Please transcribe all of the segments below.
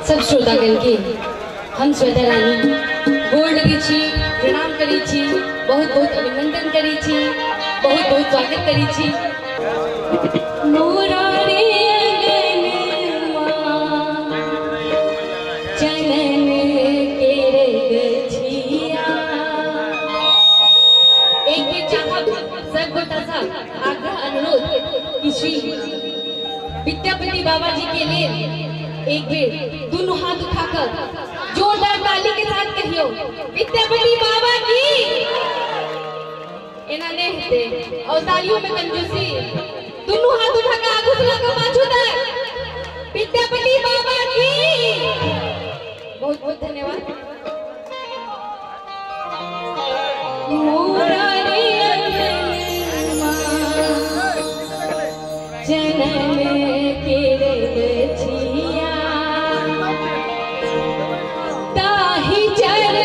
सब श्रोतागण के हम श्वेता रानी गोर लगै छी, प्रणाम करै छी, बहुत बहुत अभिनंदन करै छी, बहुत बहुत स्वागत करै छी। मोरारी अंगनमा चनन केर गछिया। एक बेर चाहब सब गोटा सँ आग्रह अनुरोध कि श्री विद्यापति बाबा जी के लिए एक बेर दोनों हाथ उठाकर जोरदार ताली के साथ कहियो विद्यापति बाबा की। एना नहीं हेतै और तालियों में कंजूसी। दोनों हाथ उठाकर आगू से लगा पाछू तक विद्यापति बाबा की। बहुत बहुत धन्यवाद। मोरारी अंगनमा चनन केर गछिया, ताहि चर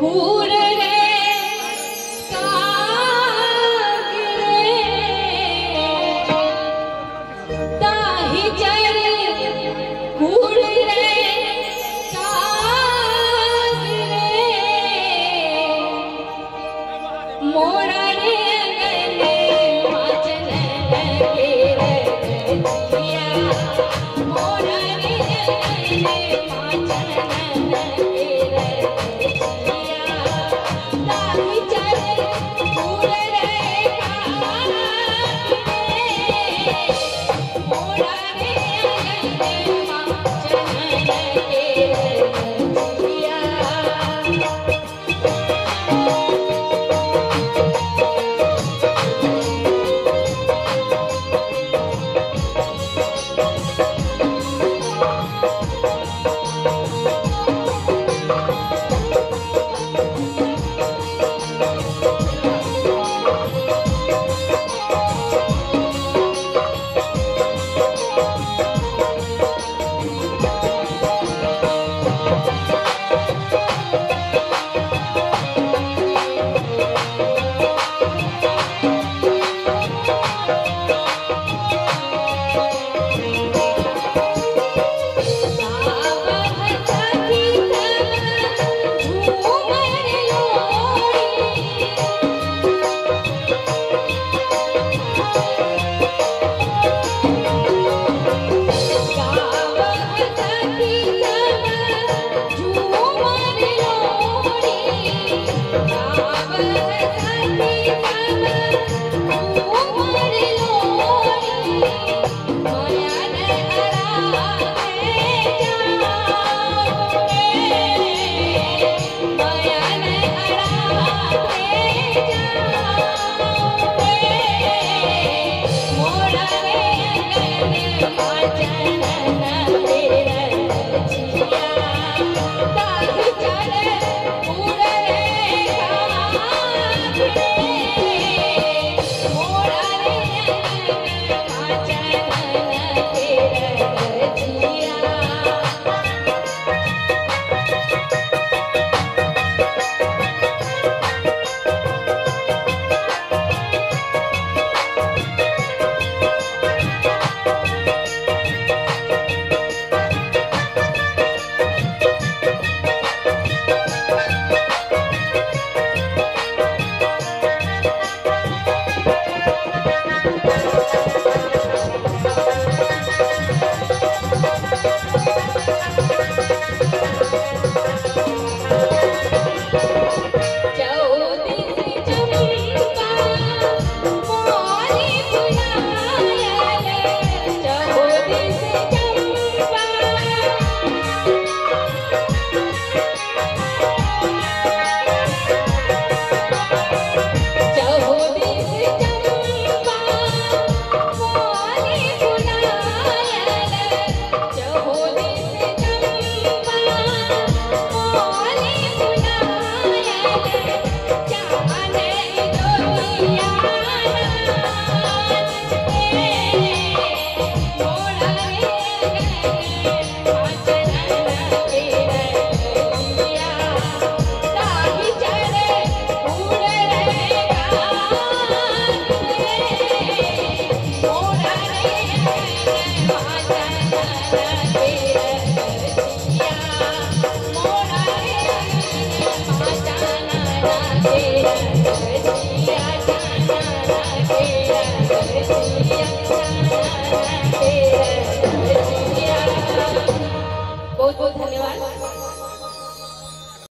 कूर रे काग रे, ताहि चर कूर रे काग रे, मोरा रे अंगनमा चनन केर गछिया, मोरा रे अंगनमा चनन केर गछिया, ताहि चर कूर रे काग रे, मोरा रे अंगनमा चनन केर गछिया। रे।